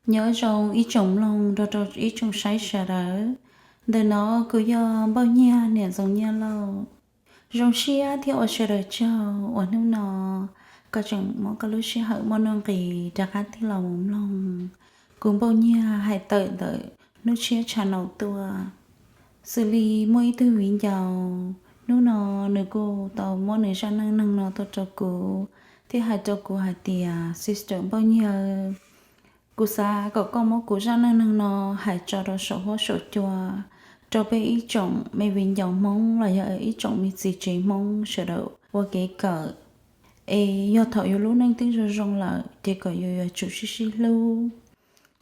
Nyob zoo ib tsoom mloog nrog rau ib tsoom saib sawv daws. Ntawm no kuv yog Npauj Nyiag niam Ntxoov Nyiaj Lauj. Zoo siab thiab ua sawv daws tsaug uas hnub no koj tseem muab koj lub sij hawm muaj nuj nqis rov qab tig los mus mloog kuv Npauj Nyiag hais tawm ntawm hnub tshiab tshav ntuj tuaj. Xws li muaj ib tug viv ncaus, hnub no nws kuj tau muab nws zaj neej neeg no tuaj rau kuv, thiab hais rau kuv hais tias, Sister Npauj Nyiag, kuv xav kom koj muab kuv zaj neej neeg no hais tso rau saum huab saum cua rau peb ib tsoom me viv ncaus Hmoob los yog ib tsoom me txiv tsev Hmoob sawv daws ua kev kawm. Es yog thaum yus lub neej twb zoo zoo lawm ces kom yus yuav tsum sib sib hlub,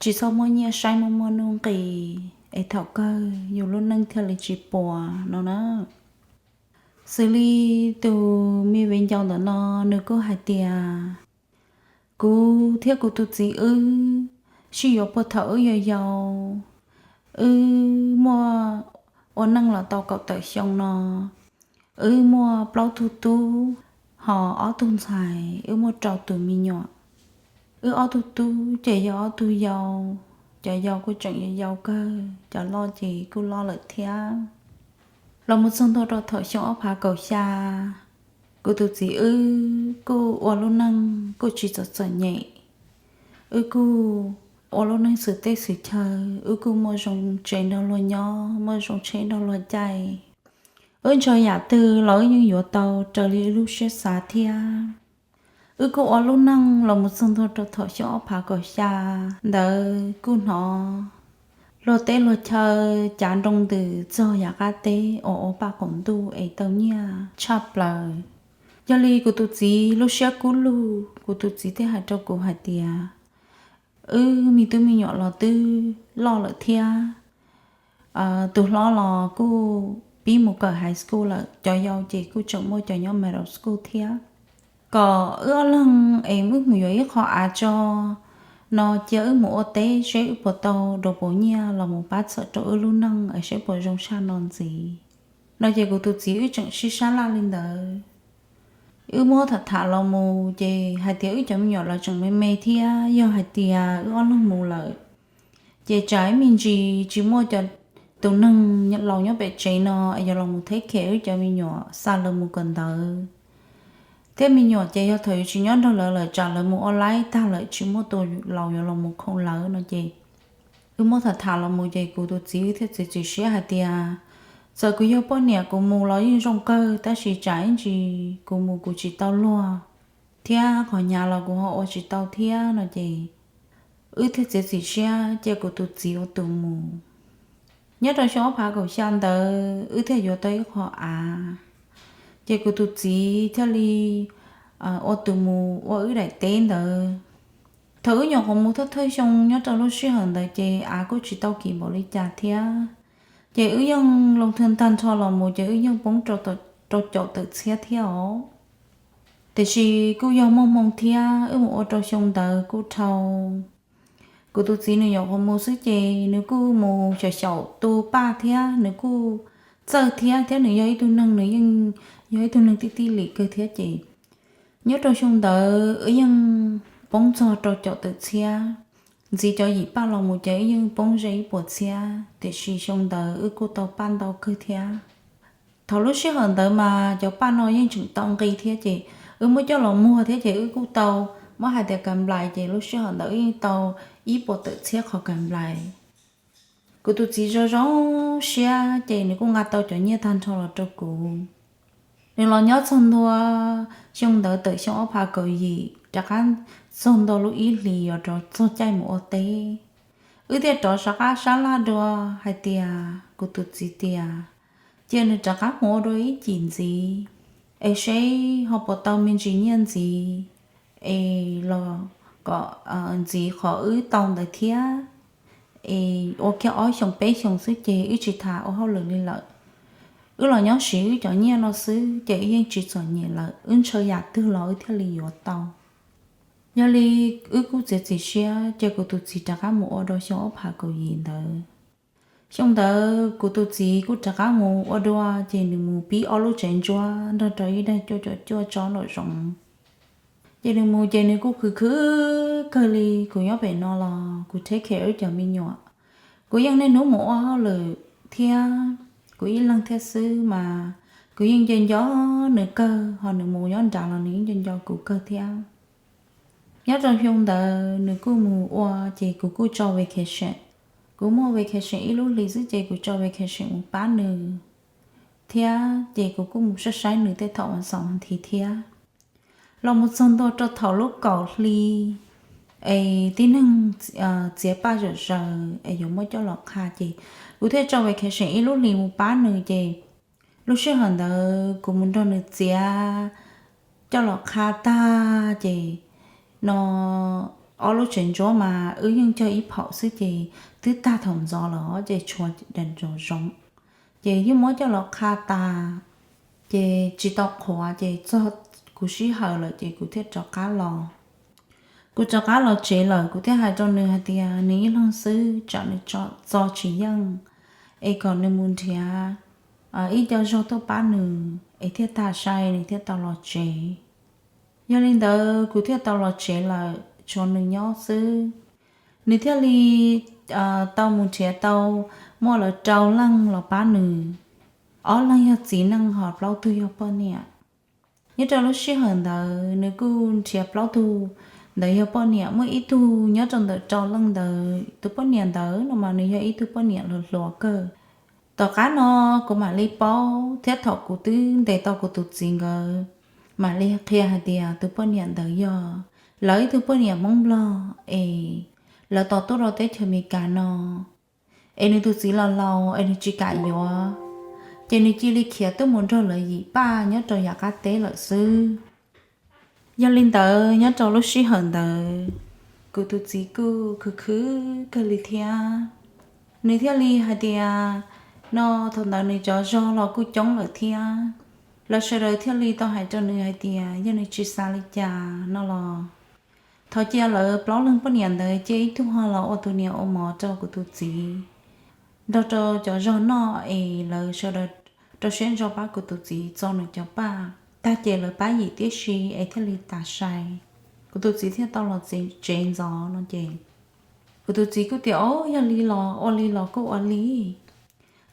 tsis txhob muab nyiaj saib muaj muaj nuj nqis, es thaum kawg yus lub neej thiaj li tsis puas no na. Xws li tus me viv ncaus ntawm no, nws kuj hais tias, kuv thiab kuv tus txiv wb sib yuav puag thaum wb yau yau, wb muaj ua neej los tau kaum tawm xyoo no, wb muaj plaub tug tub, ho ob tug ntxhais, wb muaj rau tus me nyuam. Wb ob tug tub ces yog ob tug yau, cov yau kuj tseem yau yau kawg, cov loj ces kuj loj lawm thiab. Los mus txog ntua rau thaum xyoo ob phav kaum xya, kuv tus txiv wb kuj ua lub neej kuj tsis txom txom nyem. Wb kuj ua lub neej xwm teb xwm chaw, wb kuj muaj zoo tsev nrog luag nyob, muaj zoo tsheb nrog luag caij. Wb ntshaw yam twg los wb yeej yuav tau raws li wb lub siab xav thiab. Wb kuj ua lub neej los mus txog ntua rau thaum xyoo ob phav kaum xya ntawd kuj hnov luag teb luag chaw cav nroo ntws txog yav qab teb uas ua paj qaum ntuj es tau nyiaj tshaj plaws. Yog li kuv tus txiv lub siab kub lug, kuv tus txiv thiaj hais rau kuv hais tias, wb me tub me nyuam los twb loj lawm thiab, tus hlob los kuj pib mus kawm high school lawm, cov yau ces kuj tseem muaj cov nyob middle school thiab. Kom wb ob leeg es wb mus yuav ib qho av tso no cia wb mus ua teb seb wb puas tau dua puas nyiaj los mus pab txhawm rau wb lub neej es seb puas zoo tshaj no ntxiv. No ces kuv tus txiv wb tseem sib sab laj li ntawd. Wb muab tham tham los mus ces hais tias wb cov me nyuam los tseem me me thiab, yog hais tias wb ob leeg mus lawm ces tsam ib me ntsis tsis muaj cov, tus neeg laus nyob pem tsev no es yuav los mus thev khem wb cov me nyuam xa lawv mus kawm ntawv. Thiab me nyuam ces yog thaum yuav tsis nyob nrog lawv lawm tsam lawv mus ua laib tag lawm tsis muaj tus laus yuav los mus khoom lawv no ces wb muab tham tham los mus ces kuv tus txiv wb thiaj txiav txim siab hais tias, txawm kuv yog poj niam kuv mus los yeej zoo kawg tab sis tsam ib ntsis kuv mus kuv tsis tau luag, thiab qhov hnyav los kuv ho ua tsis tau thiab no ces wb thiaj txiav txim siab cia kuv tus txiv ua tus mus. Nyob rau xyoo ob phav kaum xya ntawd wb thiaj yuav tau ib qho av, ces kuv tus txiv thiaj li ua tus mus ua wb daim teb ntawd. Thaum wb nyuam qhuav mus thawj thawj xyoo nyob rau lub sij hawm ntawd ces av kuj tsis tau kim npaum li cas thiab, ces wb yeej loo thwj tag nrho los mus ces wb yeej poob rau caum tawm txhiab thiab os. Tiam sis kuj yog muaj hmoo thiab wb mus ua rau xyoo ntawd kuj dhau. Kuv tus txiv nws nyuam qhuav mus xwb ces nws kuj mus xyaum xyaum tu paj thiab nws kuj txawj thiab, thiab nws yog ib tug neeg, nws yeej yog ib tug neeg tij tij lim kawg thiab ces nyob rau xyoo ntawd wb yeej poob txog rau caum tawm txhiab. Ntxiv cov yim paj los mus ces wb yeej poob ze ib puas txhiab, tiam sis xyoo ntawd wb kuj tau paj ntau kawg thiab. Thaum lub sij hawm ntawd mas cov paj no yeej tseem tau nqi thiab ces wb muab coj los muag thiab ces wb kuj tau, muab hais tias kas nplais ces lub sij hawm ntawd wb yeej tau ib puas tawm txhiab qhov kas nplais. Kuv tus txiv zoo zoo siab ces nws kuj nqa tau cov nyiaj tag nrho los rau kuv. Nws los nyob txog ntua xyoo ntawd tawm xyoo ob phav kaum yim rov qab txog ntua lub ib hlis yuav rov txog caij mus ua teb, wb thiaj rov sab qab sab laj dua hais tias kuv tus txiv tias cia nws rov qab mus ua dua ib cim ntxiv es seb ho puas tau me ntsis nyiaj ntxiv es los kom ntxiv qhov wb tau ntawd thiab. Es ua kiag ob xyoos peb xyoos xwb ces wb tsis tham ua hauj lwm li lawm. Wb los nyob siv wb cov nyiaj no xwb ces wb yeej tsis txom nyem lawm, wb ntshaw yam twg los wb thiaj li yuav tau. Yog li wb kuj txiav txim siab cia kuv tus txiv rov qab mus ua dua xyoo ob phav kaum yim ntawd. Xyoo ntawd kuv tus txiv kuj rov qab mus ua dua ces nws mus pib ob lub tsev ntsuab nrog rau ib daig cuaj caum cuaj tsob nraum zoov. Ces nws mus ces nws kuj khwv khwv kawg li. Kuv nyob pem no los kuv take care wb cov me nyuam. Kuv yeej niaj hnub mus ua hauj lwm thiab, kuv ib leeg thiab xwb mas kuv yeej nco nco nws kawg, ho nws mus nyob nrad los nws yeej nco nco kuv kawg thiab. Nyob rau xyoo ntawd nws kuj mus ua, ces kuv kuj tso vacation. Kuv muaj vacation ib lub hlis xwb ces kuv tso vacation mus pab nws thiab, ces kuv kuj mus saib saib nws tej thaum vas xaum vas thiv thiab. Los mus txog ntua rau thaum lub kaum hli es tib neeg txiav paj zom zaws es yuav muab coj los qha, ces kuv thiaj tso vacation ib lub hlis mus pab nws. Ces lub sij hawm ntawd kuv mus nrog nws txiav coj los qha tag, ces no ob lub tsev ntsuab mas wb yeej cog ib phaum xwb, ces twb tag thaum ntxov lawm ces tshuav daim ntsum zoov. Ces yeej muab coj los qha tas, ces tsis tau qhuav, ces txog kuv sij hawm lawm ces kuv thiaj rov qab los. Kuv rov qab los tsev lawm, kuv thiaj hais rau nws hais tias nws ib leeg xwb tsam nws tso, txo tsis yeej, es kom nws mus nrhiav ib co zog tuaj pab nws es thiaj tag sai nws thiaj tau los tsev. Yog li ntawd kuv thiaj tau los tsev lawm, tshuav nws nyob xwb. Nws thiaj li tau mus nrhiav tau muaj lawv rau leej los pab nws, ob leeg yog txiv neej ho plaub tug yog poj niam. Nyob rau lub sij hawm ntawd nws kuj nrhiav plaub tug ntawd yog poj niam, muaj ib tug nyob rau ntawm rau leej ntawd, tus poj niam ntawd no mas nws yog ib tug poj niam hluas hluas kawg. Tom qab no kuv mam li paub thiab thaum kuv twb ntes tau kuv tus txiv nkawd mam li qhia hais tias tus poj niam ntawd yog lawv ib tug poj niam Hmoob Nplog es lawv tos tuaj rau teb chaws Amelikas no, es nws tus txiv los laus es nws tsis kam yuav, ces nws cia li khiav tuaj mus nrog lawv yim paj nyob rau yav qab teb lawm xwb. Yog li ntawd nyob rau lub sij hawm ntawd kuv tus txiv kuj khwv khwv kawg li thiab. Nws thiaj li hais tias no thaum ntawd nws cov zog los kuj coob lawm thiab. Lawv sawv daws thiaj li tau hais rau nws hais tias yog nws tsis xav li cas no los thov cia lawv plaub leeg poj niam ntawd cia ib tug ho los ua tus niam ua mov rau kuv tus txiv, nrog rau cov zog noj es lawv sawv daws rau siab ntso pab kuv tus txiv txo nws cov paj tag ces lawv pab yim tib si es thiaj li tas sai, kuv tus txiv thiaj tau los tsev ntxov no ces kuv tus txiv kuj tias o yog li los ua li los kuj ua li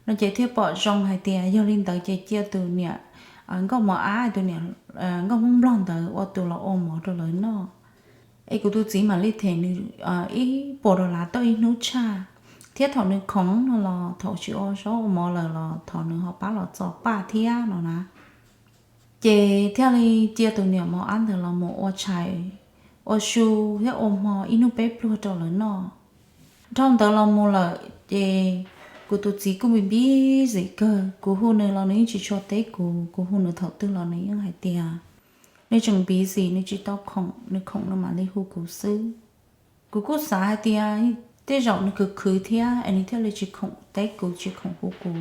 no ces thiaj pom zoo hais tias yog li ntawd ces cia tus niam nkauj mov ab, tus niam nkauj Hmoob Nplog ntawd ua tus los ua mov rau lawv noj. Es kuv tus txiv mam li them nws ib puas dollar tau ib hnub tshaj, thiab thaum nws khoom no los thaum tsis ua zaub ua mov lawm los thov nws ho pab los txo paj thiab no na. Ces thiaj li cia tus niam mos ab ntawd los mus ua tshais, ua su thiab ua hmo ib hnub peb pluag rau lawv noj. Dhau ntawd los mus lawm ces kuv tus txiv kuj npib npib zim kawg, kuv hu nws los nws yeej tsis tshua teb kuv, kuv hu nws thaum twg los nws yeej hais tias nws tseem npib zim, nws tsis tau khoom, nws khoom nws mam li hu kuv xwb. Kuv kuj xav hais tias tej zaum nws khwv khwv thiab es nws thiaj li tsis khoom teb kuv, tsis khoom hu kuv,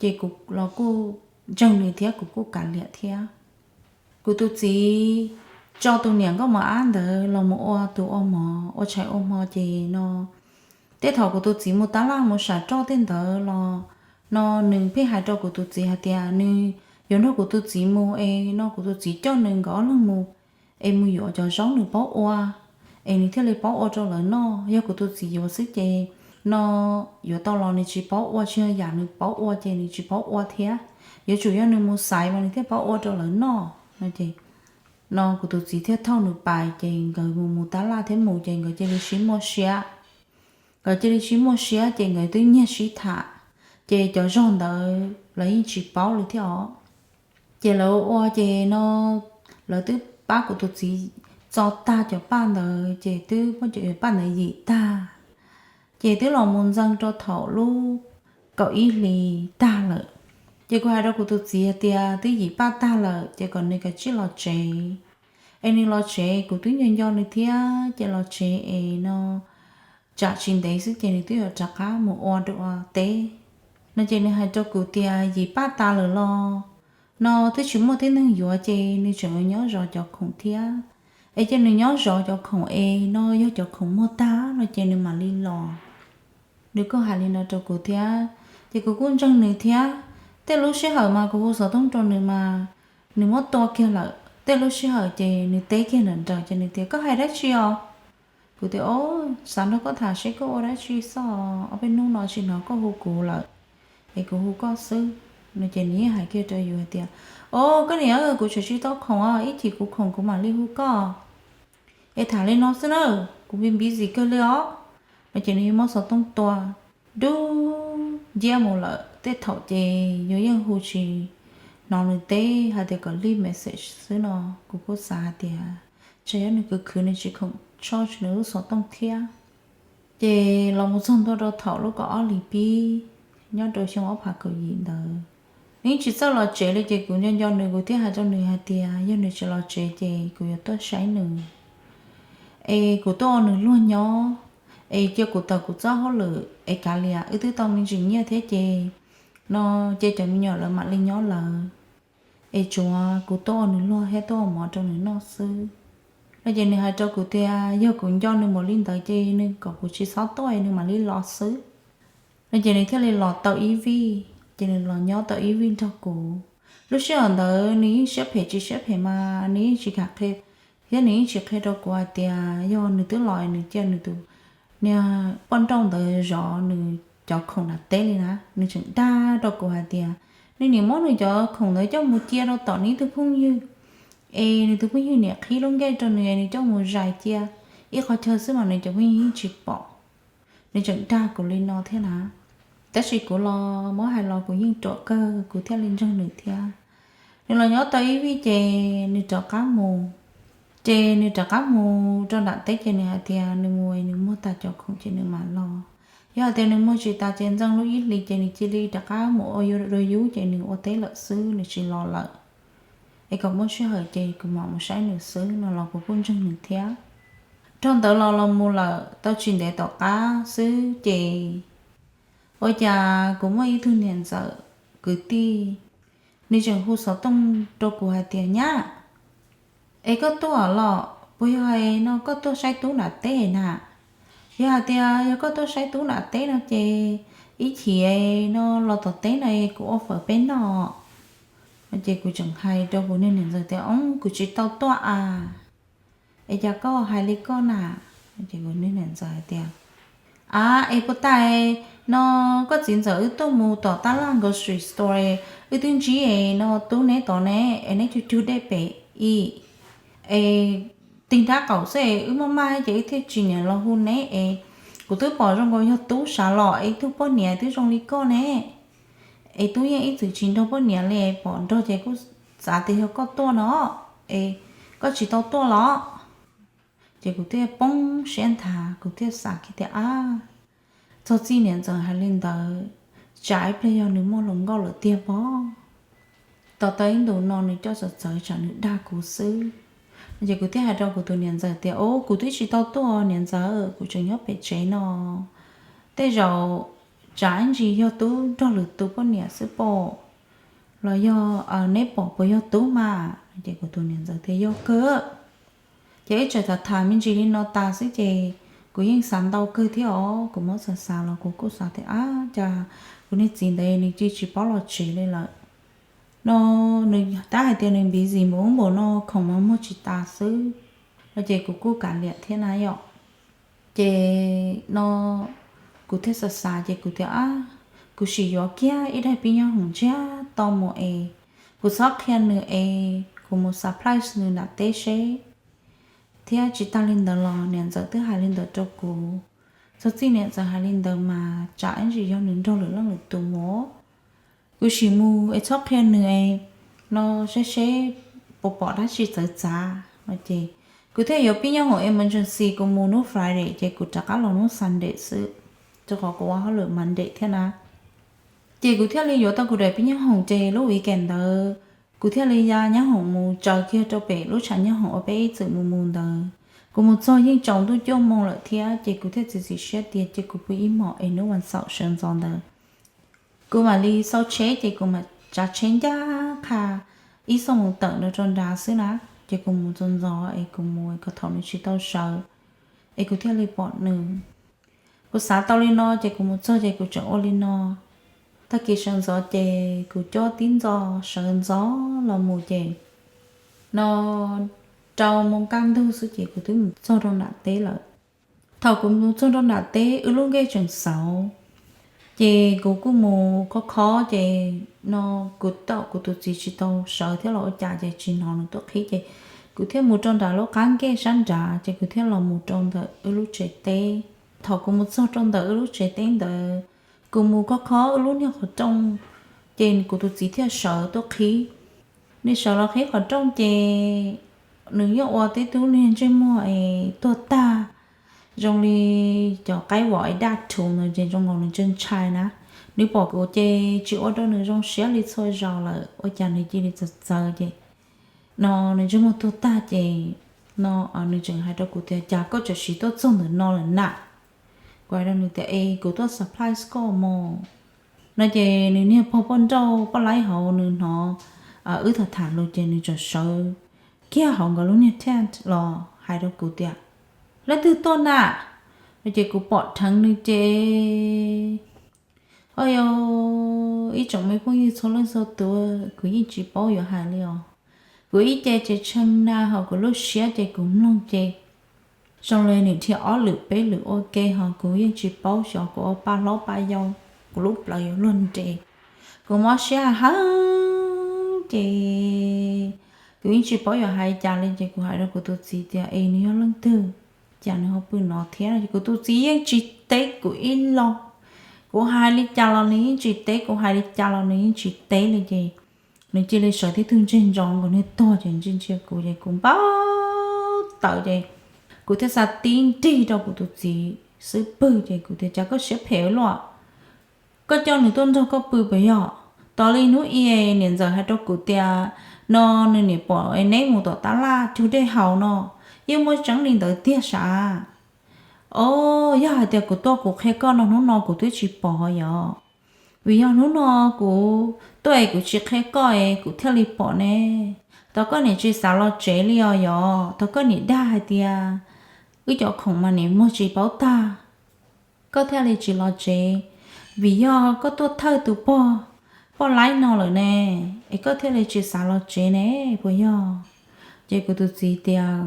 ces kuv los kuj ntseeg nws thiab kuv kuj kav liam thiab. Kuv tus txiv tso tus niam nkauj mos ab ntawd los mus ua tus ua mov ua tshais ua hmo ces no tej thaum kuv tus txiv mus tab laj mus sam roj tej ntawd los no nws pheej hais rau kuv tus txiv hais tias nws yuav nrog kuv tus txiv mus es no kuv tus txiv coj nws nkawd ob leeg mus es mus yuav cov zaub nws paub ua es nws thiaj li paub ua rau lawv noj. Yog kuv tus txiv yuav xwb ces no yuav tau los nws tsis paub ua, tsis yog yam nws paub ua ces nws tsis paub ua thiab. Yuav tsum yog nws mus xaiv mas nws thiaj paub ua rau lawv noj no ces no kuv tus txiv thiaj thauj nws pais ces nkawd mus mus tab laj thiab mus ces nkawd cia li sib muaj siab. Nkawd cia li sib muaj siab ces nkawd twb nyiag sib tham, ces cov zog ntawd lawv yeej tsis paub li thiab os. Ces lawv ua ces no lawv twb pab kuv tus txiv txo tag cov paj ntawd ces twb muab cov paj ntawd yim tag, ces twb los mus ntxees rau thaum lub kaum ib hlis tag lawm. Ces kuv hais rau kuv tus txiv hais tias twb yim paj tag lawm ces kom nws kav tsij los tsev, es nws los tsev kuv twb nco nco nws thiab, ces los tsev es no tsam tsis ntev xwb ces nws twb yuav rov qab mus ua dua teb no. Ces nws hais rau kuv tias yim paj tas lawm los no twb tsis muaj tib neeg yuav ces nws tseem yuav nyob zov cov khoom thiab, es ces nws nyob zov cov khoom es no yog cov khoom muag tag no ces nws mam li los. Nws kuj hais li no rau kuv thiab, ces kuv kuj ntseeg nws thiab. Tej lub sij hawm mas kuv hu xov tooj rau nws mas nws muab tua kiag lawm, Tej lub sij hawm ces nws teb kiag nram nraud ces nws tias, Koj hais dab tsi os? Kuv tias, O, xav nrog koj tham seb koj ua dab tsi xwb, ob peb hnub no tsis hnov koj hu kuv lawm, es kuv hu koj xwb. No ces nws yeej hais kiag rau yus hais tias, O, koj niam, kuv tseem tsis tau khoom os, ib chim kuv khoom kuv mam li hu koj. Es tham li no xwb na, kuv npib npib zis kawg li os. No ces nws yeej muab xov tooj tua dub nciab mus lawm. Tej thaum ces yus yeej hu tsis hnov nws teb, hais tias kom leave message xwb no. Kuv kuj xav hais tias tsam yog nws khwv khwv nws tsis khoom tso nws lub xov tooj thiab. Ces los mus txog ntua rau thaum lub kaum ob hlis pib nyob rau xyoo ob phav kaum yim ntawd, nws yeej tsis txawj los tsev li. Ces kuv nco nco nws, kuv thiaj hais rau nws hais tias yog nws tsis los tsev ces kuv yuav tuaj saib nws, es kuv tuaj ua nws luag nyob, es cia kuv tawm kuv txoj hauj lwm es kav liam, wb twb tau me ntsis nyiaj thiab ces no ces cov me nyuam lawv mam li nyob lawv, es tsuav kuv tuaj ua nws luag thiab tuaj ua mov rau nws noj xwb. No ces nws hais rau kuv tias yog kuv nco nws mus li ntawd ces nws kom kuv tsis txhob tuaj, nws mam li los xwb. No ces nws thiaj li los tau ib vij, ces nws los nyob tau ib vij nrog kuv. Lub sij hawm ntawd nws yeej siab phem tsis siab phem mas nws yeej tsis kam qhia, thiab nws yeej tsis qhia rau kuv hais tias yog nws twb los nws cia nws tus niag poj nrauj ntawd zov nws cov khoom nram teb li na. Nws tseem dag rau kuv hais tias nws nim muab nws cov khoom ntawd coj mus cia rau tom nws ib tug phooj ywg, es nws tus phooj ywg niam qhib lub nkej rau nws, nws coj mus zais cia ib qhov chaw xwb mas nws cov phooj ywg yeej tsis pom. Nws tseem dag kuv li no thiab na. Tab sis kuv los muab hais los kuv yeej ruam kawg, kuv thiaj li ntseeg nws thiab. Nws los nyob tau ib vij ces nws rov qab mus. Ces nws rov qab mus rau nram teb ces nws hais tias nws mus es nws muag tas cov khoom ces nws mam los. Yog hais tias nws muag tsis tas ces ntxeej lub ib hlis ces nws cia li rov qab mus ua yus rau yus ces nws ua teb lawm xwb, nws tsis los lawm. Es kom muaj sij hawm ces kuv mam mus saib nws xwb no los kuv kuj ntseeg nws thiab. Dhau ntawd los los mus lawm tau tsis ntev tom qab xwb ces ua cas kuv muaj ib tug niam ntxawm kwv tij, nws tseem hu xov tooj rau kuv hais tias, Nyab, es koj tuaj los puas yog no koj tuaj saib tub nram teb na? Yog hais tias yog koj tuaj saib tub nram teb no ces ib chim no los tom teb no kuv ua fawm peb noj. Ces kuv tseem hais rau kuv niag niam ntxawm tias, Kuv tsis tau tuaj a, es cas koj hais li koj na? Ces kuv niag niam ntxawm hais tias, A, es puas tas no koj txiv ntxawm wb tuaj mus tom tab laj grocery store, wb twb ntsib es no tub neb tod ne, es neb cug cug dej pem ib es tig nrab qaum xwb es wb maj maj ces wb thiaj tsis niam los hu neb es kuv twb pom zoo nkaus yog tub sav los es ib tug poj niam twb zoo li koj ne, es tub yeej ib txwm tsis nrog poj niam li, pom nrog ces kuj xav tias yog koj tuaj no, es koj tsis tau tuaj los? Ces kuv thiaj poob siab nthav, kuv thiaj xav kiag tias, A, txog txij niam ntxawm hais li ntawd, tsam ib pliag yog nws muaj hluas nkauj lawm tiag pob. Tos tau ib ntus no nws coj txawv txawv tsam nws dag kuv xwb. Ces kuv thiaj hais rau kuv tus niam ntxawm tias, O, kuv twb tsis tau tuaj niam ntxawm, kuv tseem nyob pem tsev no. Tej zaum tsam ib ntsis yog tub nrog lwm tus poj niam xwb pom, los yog neb pom puas yog tub mas? Ces kuv tus niam ntxawm tias, Yog kawg. Ces wb tseem tham tham me ntsis li no tas xwb ces kuv yeej xav ntau kawg thiab os. Kuv muab xav xav los kuv kuj xav tias, Ab, cas kuv niag txiv ntawd nws cia tsis paub los tsev li lawm no. Nws tab hais tias nws busy mus ub npaum no, khoom mas muag tsis tas xwb no ces kuv kuj kav liam thiab na yom. Ces no kuv thiaj xav xav ces kuv tias, Ab, kuv sim yuav kiag ib daim pib nyob hoom ntsiag to mus es kuv txhob qhia nws es kuv mus surprise nws nram teb seb. Thiab tsis tas li ntawd los niam ntxawm twb hais li ntawd rau kuv. Txog txij niam ntxawm hais li ntawd mas tsam ib ntsis yog nws nrog lwm leej lwm tus mus. Kuv sim mus es txhob qhia nws no seb seb puas pom dab tsi txawv txav no ces kuv thiaj yuav pib nyob hoom emergency, kuv mus hnub Friday ces kuv rov qab los hnub Sunday xwb, rau qhov kuv ua hauj lwm Monday thiab na. Ces kuv thiaj li yuav tau kuv daim pib nyob hoom ces lub weekend ntawd kuv thiaj li ya nyob hoom mus tsaws kiag rau pem lub tshav nyob hoom uas peb ib txwm mus mus ntawd. Kuv mus txog yeej tsaus ntuj cuaj moo lawm thiab ces kuv thiaj txiav txim siab tias cia kuv pw ib hmos es hnub vas xaum sawv ntxov ntawd kuv mam li xauj tsheb ces kuv mam tsav tsheb ncaj qha ib xuaj mus tawm nrov rau nrad xwb na. Ces kuv mus ntxov ntxov es kuv mus kom thaum nws tsis tau sawv es kuv thiaj li pom nws. Kuv xav tau li no ces kuv mus txog ces kuv tseem ua li no. Tag kis sawv ntxov ces kuv cob tib ntxo sawv ntxov los mus ces no rau moo kaj ntug xwb ces kuv twb mus txog rau nram teb lawm. Thaum kuv mus txog rau nram teb wb lub nkeeg tseem xauv, ces kuv kuj mus khob khob ces no kuv tau, kuv tus txiv tsis tau sawv thiab los ua cas ces tsis hnov nws tuaj qhib ces kuv thiaj mus rau nram lub qab nkeeg sab nrad ces kuv thiaj los mus rau ntawm wb lub tsev teb. Thaum kuv mus txog rau ntawm wb lub tsev teb ntawd, kuv mus khob khob wb lub niag qhov rooj, ces kuv tus txiv thiaj sawv tuaj qhib. Nws sawv los qhib qhov rooj ces nws yeej ua tib tug niag ntsej muag es tuag tag, zoo li cov qaib vom es daj rhuv ntawd ces zoo nkaus nws ntshai ntshai na. Nws pom kuv ces tsis ua rau nws zoo siab li txhua zaus lawm, ua cas nws cia li txawv txawv ces no nws ntsej muag tuag tag ces no nws tseem hais rau kuv tias, Cas koj tseem siv tuaj txog ntawm no lawm na? Kuv hais rau nws tias, Es kuv tuaj surprise koj mog. No ces nws niag pog poj nrauj poj laib hauv nws hnov wb tham tham lus ces nws tseem sawv kiag hauv nkawd lub niag tent los hais rau kuv tias, Leej twg tuaj na? No ces kuv pom dheev nws ces, o, ib tsoom me phooj ywg txhua leej txhua tus, kuv yeej tsis paub yuav hais li os. Kuv ib ce ces tshee na, hos kuv lub siab ces kuv mloog ces zoo li nws dhia ob lwm peb lwm ua ke, hos kuv yeej tsis paub xyov kuv ua pa hlob pa yau, kuv lub plawv yuav luag nres. Kuv mob siab heev ces kuv yeej tsis paub yuav hais cas li ces kuv hais rau kuv tus txiv tias, Es nws yog leej twg, cas nws ho pw no thiab? Ces kuv tus txiv yeej tsis teb kuv ib los. Kuv hais li cas los nws yeej tsis teb, kuv hais li cas los nws yeej tsis teb li ces nws cia li sawv tib tug ntseg ntsoov nkaus niag tuag ces ntsia ntsia kuv ces kuv npau taws ces kuv thiaj xa tib nrig rau kuv tus txiv xub pwg ces kuv tias, Cas koj siab phem ua luaj? Koj coj nws tuaj nrog koj pw puas yog? Tos li hnub i niam ntxawm hais rau kuv tias no nws niam pom neb mus tom tab laj cug dej haus no, yeej muaj tseeb li ntawd tiag sav? O, yog hais tias kuv tuaj kuv qhia koj no hnub no kuv twb tsis pom yog, vim yog hnub no kuv tuaj es kuv tsis qhia koj es kuv thiaj li pom ne. Tos koj niam tsis xav los tsev li os yog, tos koj niam dag hais tias wb cov khoom mas niam muag tsis paub tag, koj thiaj li tsis los tsev. Vim yog koj tuaj thawj tus pog poj laib no lawm ne, es koj thiaj li tsis xav los tsev ne puas yog? Ces kuv tus txiv tias,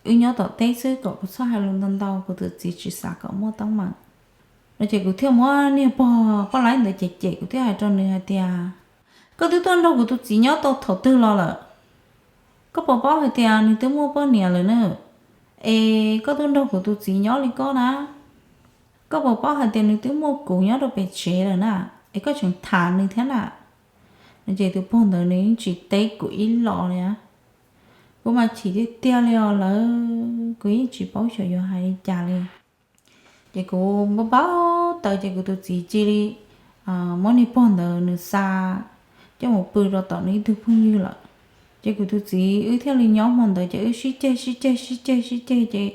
Wb nyob tom teb xwb kom kuv txhob hais lus ntau ntau, kuv tus txiv tsis xav kom muaj teeb meem. No ces kuv thiaj muab niag pog poj laib ntawd cem cem, kuv thiaj hais rau nws hais tias, Koj twb tuaj nrog kuv tus txiv nyob tau thaum twg los lawm? Koj puas paub hais tias nws twb muaj poj niam lawm na? Es koj tuaj nrog kuv tus txiv nyob li koj na, koj puas paub hais tias nws twb muaj kuv nyob rau pem tsev lawm na, es koj tseem tham nws thiab na? No ces tus pog ntawd nws yeej tsis teb kuv ib los li. Kuv mas chim tiag tiag li os lawm, kuv yeej tsis paub xyov yuav hais li cas li. Ces kuv npau npau taws ces kuv tus txiv cia li muab niag pog ntawd nws xa coj mus pw rau tom nws ib tug phooj ywg lawm. Ces kuv tus txiv wb thiaj li nyob hmo ntawd ces wb sib ceg sib ceg sib ceg sib ceg ces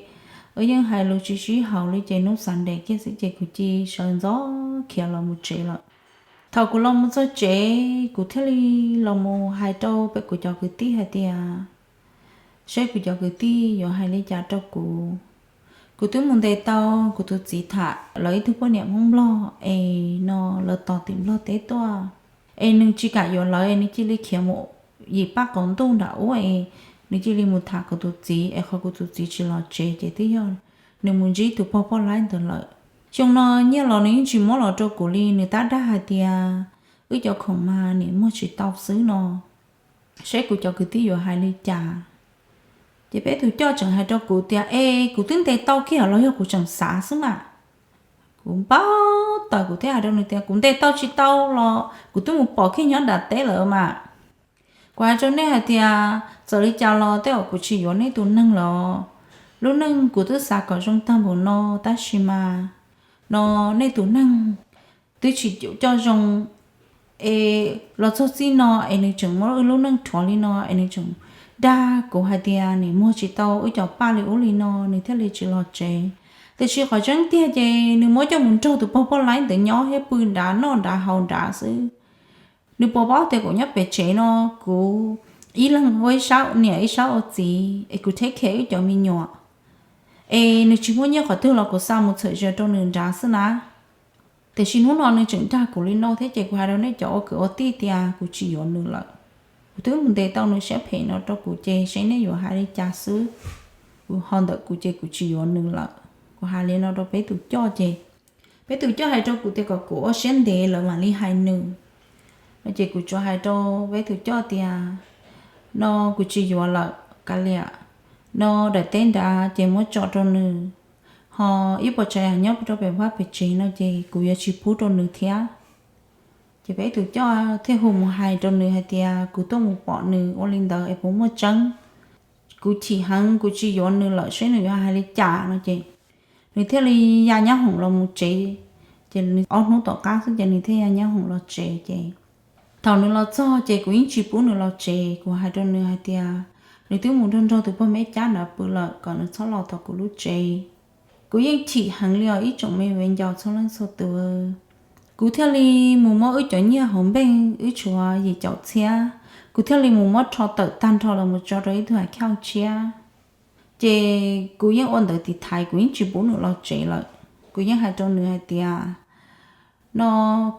wb yeej hais lus tsis sib haum li ces hnub Sunday kiag xwb ces kuv cia li sawv ntxov khiav los mus tsev lawm. Thaum kuv los mus txog tsev kuv thiaj li los mus hais rau peb kuv cov kwv tij hais tias, saib kuv cov kwv tij yuav hais li cas rau kuv. Kuv twb mus ntes tau kuv tus txiv tham lawv ib tug poj niam Hmoob Nplog es no lawv tos tim Nplog teb tuaj, es nws tsis kam yuav lawv es nws cia li khiav mus yim paj qaum ntuj nram ub es nws cia li mus tham kuv tus txiv es qhov kuv tus txiv tsis los tsev ces twb yog nws mus ntsib tus pog poj laib ntawd lawm. Xyoo no nyiaj los nws yeej tsis muab los rau kuv li, nws tab dag hais tias wb cov khoom mas niam muag tsis tau xwb no. Saib kuv cov kwv tij yuav hais li cas. Ces peb tus coj tseem hais rau kuv tias, Es kuv twb ntes tau kiag los yog kuv tseem xav xwb mas? Kuv npau taws kuv thiaj hais rau nws tias, Kuv ntes tau tsis tau los kuv twb mus pom kiag nyob nram teb lawm mas. Kuv hais rau nej hais tias txawm li cas los tej zaum kuv tsis yuav nej tus neeg los. Lub neej kuv twb xav kom zoo tag npaum no tab sis mas no nej tus neeg twb tsis coj zoo es los txog txij no es nws tseem muab wb lub neej rhuav li no es nws tseem dag kuv hais tias niam muag tsis tau wb cov paj li ub li no nws thiaj li tsis los tsev. Tiam sis qhov tseeb tiag ces nws muab coj mus nrog tus pog poj laib ntawd nyob thiab pw nrad noj nrad haus nrad xwb. Nws puas paub tias kuv nyob pem tsev no kuv ib leeg ua ib sab niam ib sab ua txiv es kuv take care wb cov me nyuam, es nws tsis muaj nyiaj qhov twg los kuv xa mus txhawm ze rau nws nrad xwb na. Tiam sis hnub no nws tseem dag kuv li no thiab ces kuv hais rau nej cov ua kwv ua tij tias kuv tsis yuav nws lawm. Kuv twb mus ntes tau nws siab phem no rau kuv ces seb nej yuav hais li cas xwb. Kuv ho ntawm kuv ces kuv tsis yuav nws lawm. Kuv hais li no rau peb tus coj ces peb tus coj hais rau kuv tias kom kuv ua siab ntev lawv mam li hais nws no ces kuv tsuas hais rau peb tus coj tias no kuv tsis yuav lawm kav liam, no daim teb nrad ces muab tso rau nws, ho ib puas tsav yam nyob rau pem vaj pem tsev no ces kuv yuav tsis pub rau nws thiab. Ces peb tus coj thiaj hu mus hais rau nws hais tias kuv tuaj mus pom nws ua li ntawd es puas muaj tseeb, kuv chim heev kuv tsis yuav nws lawm seb nws yuav hais li cas no ces nws thiaj li ya nyab hoom los mus tsev. Ces nws ob hnub tom qab xwb ces nws thiaj ya nyab hoom los tsev ces thaum nws los txog ces kuv yeej tsis pub nws los tsev, kuv hais rau nws hais tias nws twb mus nrog nrog tus pog Meb Cab nrad pw lawm kom nws txhob los tom kuv lub tsev. Kuv yeej chim heev li os ib tsoom me viv ncaus txhua leej txhua tus. Kuv thiaj li mus muab wb cov nyiaj hauv npeej wb tshuav yim caum txhiab, kuv thiaj li mus muab rho tawm tag nrho los mus tso rau ib tug account tshiab. Ces kuv yeej ua ntawv tiv thaiv kuv yeej tsis pub nws los tsev lawm. Kuv yeej hais rau nws hais tias no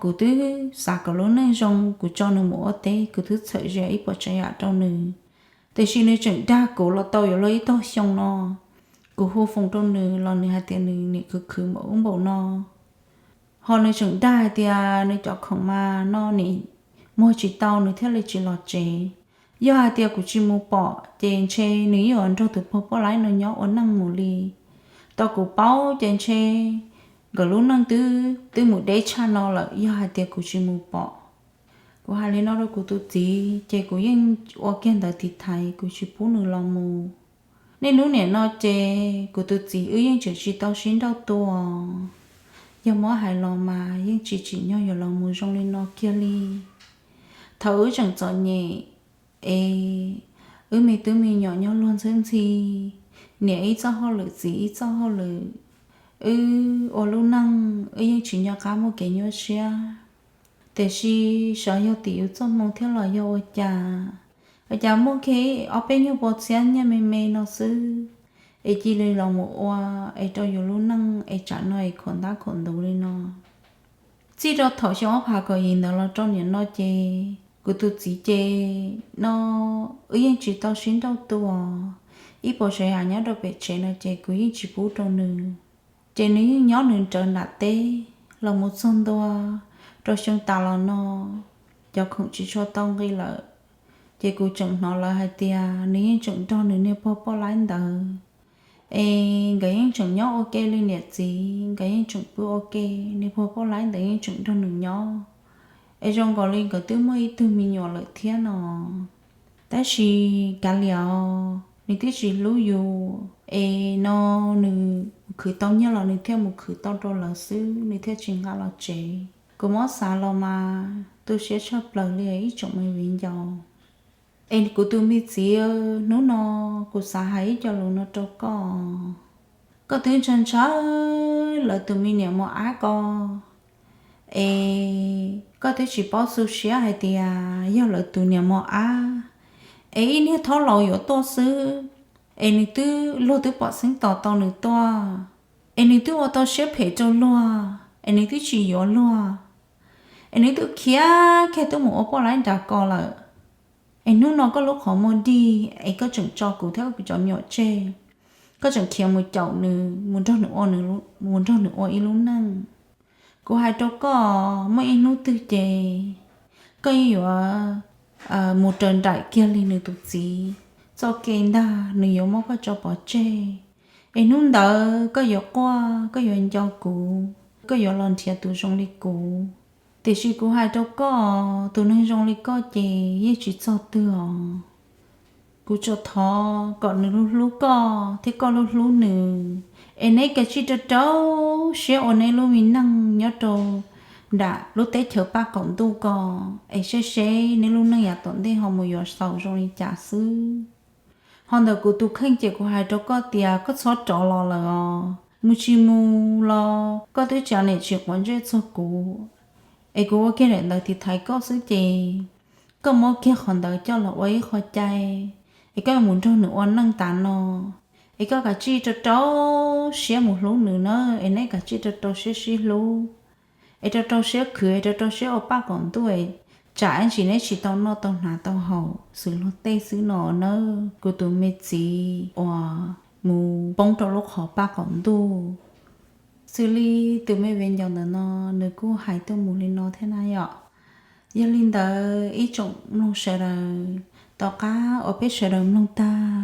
kuv twb xav kom lub neej zoo kuv tso nws mus ua teb kuv twb txhawm zia ib puas tsav yam rau nws, tiam sis nws tseem dag kuv los tau yuav luag ib tog xyoo no. Kuv hu foos rau nws los nws hais tias nws niam khwv khwv npaum ub npaum no, ho nws tseem dag hais tias nws cov khoom mas no nim muag tsis tau nws thiaj li tsis los tsev. Yog hais tias kuv tsis mus pom ces ntshe nws yeej yuav nrog tus pog poj laib no nyob ua neej mus li. Tau kuv paub ces ntshe nkawd lub neej twb twb mus deb tshaj no lawm yog hais tias kuv tsis mus pom. Kuv hais li no rau kuv tus txiv ces kuv yeej ua kiag ntawv tiv thaiv kuv tsis pub nws los mus. Niaj hnub nim no ces kuv tus txiv wb yeej tseem tsis tau sib nrauj tua. Yog muab hais los mas yeej tsis tsim nyog yuav los mus zoo li no kiag li. Thaum wb tseem txom nyem es wb me tub me nyuam nyob luag ntxhwb ntxhi, niam ib txoj hauj lwm txiv ib txoj hauj lwm, wb ua lub neej wb yeej tsis nco qab muaj kev nyuaj siab. Tiam sis xyov yog tim yus txoj hmoo thiab los yog ua cas, ua cas muaj kiag ob peb nyuag pua txhiab nyiaj me me no xwb es cia li los mus ua es rau yus lub neej es tsam no es khuam ntab khuam ntuv li no. Txij rau thaum xyoo ob phav kaum yim ntawd los rau nim no ces kuv tus txiv ces no wb yeej tsis tau sib nrauj tua. Ib puas tsav yam nyob rau pem tsev no ces kuv yeej tsis pub rau nws. Ces nws yeej nyob nws rawv nram teb los mus txog ntua rau xyoo tas los no, cov khoom tsis tshua tau nqi lawm. Ces kuv tseem hnov lawv hais tias nws yeej tseem nrog nws niag pog poj laib ntawd es nkawd yeej tseem nyob ua ke li niam txiv, nkawd yeej tseem pw ua ke, niag pog poj laib ntawd yeej tseem nrog nws nyob, es zoo nkaus li nkawd twb muaj ib tug me nyuam lawm thiab no. Tab sis kav liam, nws twb tsis hlub yus es no nws mus khwv tau nyiaj los nws thiaj mus khwv tau rau lawv xwb, nws thiaj tsis nqa los tsev. Kuv muab xav los mas tu siab tshaj plaws li ib tsoom me viv ncaus. Es kuv tus me txiv, hnub no kuv xav hais ib co lus no rau koj. Koj twb ntshaw ntshaw lawv tus me niam mos ab ko, es koj twb tsis paub xu siab hais tias yog lawv tus niam mos ab, es ib niag thaub laus yuav tuaj xwb, es nws twb, luag twb pom xeeb tos tau nws tuaj, es nws twb ua tau siab phem rau luag, es nws twb tsis yuav luag, es nws twb khiav kiag twb mus ua poj laib nram ko lawm. Es hnub no koj lub qhov muag dig es koj tseem tso kuv thiab kuv cov me nyuam tseg, koj tseem khiav mus caum nws mus nrog nws ua, mus nrog nws ua ib lub neej. Kuv hais rau koj, muaj ib hnub twg ces koj yeej yuav mus raws nraim kiag li nws tus txiv txoj kev ntag, nws yuav muab koj tso pov tseg. Es hnub ntawd koj yuav quaj, koj yuav nco kuv, koj yuav los nrhiav tus zoo li kuv. Tiam sis kuv hais rau koj, tus neeg zoo li koj ces yeej tsis txog twg os. Kuv tsuas thov kom nws hlub hlub koj thiab koj hlub hlub nws, es neb kav tsij rau rau siab ua neb lub me neej nyob rau nram lub teb chaws paj qaum ntuj ko, es saib seb neb lub neej yav tom ntej ho mus yuav xaus zoo li cas xwb. Ho ntawm kuv tus kheej ces kuv hais rau koj tias koj txhob rov los lawm os. Mus tsis mus los koj twb tsis niam tsis quav ntsej txog kuv, es kuv ua kiag daim ntawv tiv thaiv koj xwb ces koj muab kiag qhov ntawd coj los ua ib qho cai, es koj mus nrog nws ua neej tas no, es koj kav tsij rau rau siab mus hlub nws na, es neb kav tsij rau rau siab sib hlub, es rau rau siab khwv, es rau rau siab ua paj qaum ntuj, es tsam ib ntsis neb tsis tau noj tau hnav tau haus xwb luag tej xwb no nawb kuv tus me txiv uas mus poob rau lub qhov paj qaum ntuj. Xws li tus me viv ncaus ntawm no nws kuj hais tuaj mus li no thiab na yom. Yog li ntawd ib tsoom mloog sawv daws, tom qab uas peb sawv daws mloog tag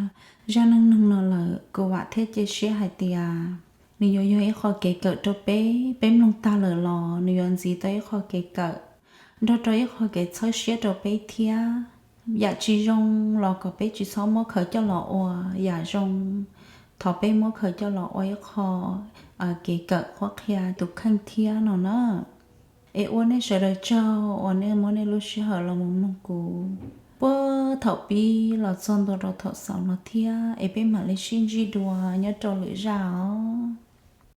zaj neej neeg no lawm, kuv vam thiab cia siab hais tias nws yuav yog ib qho kev kawm rau peb. Peb mloog tag lawm los nws yuav ntxiv tau ib qho kev kawm, nrog rau ib qho kev txhawb siab rau peb thiab. Yam tsis zoo los kom peb tsis txhob muab khaws coj los ua, yam zoo thov peb muab khaws coj los ua ib qho kev kawm qhuab qhia tus kheej thiab no na. Es ua nej sawv daws tsaug uas nej muab nej lub sij hawm los mus mloog kuv puag thaum pib los txog ntua rau thaum xaus no thiab, es peb mam li sib ntsib dua nyob rau lwm zaj os.